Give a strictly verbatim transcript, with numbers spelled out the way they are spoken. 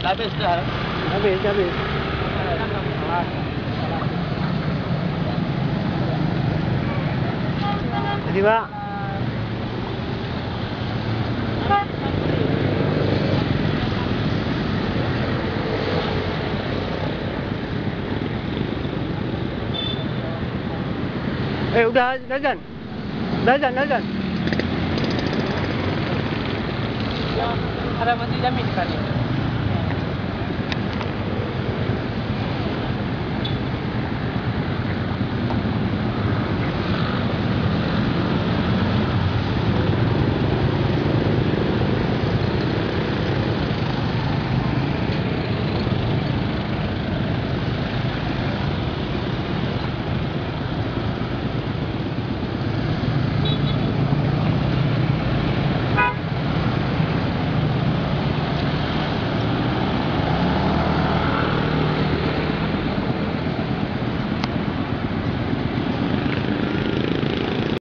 Habis dah. Habis, habis. Jadi, Pak. Eh, udah azan? Udah azan, udah azan? Ada masih jamin tadi.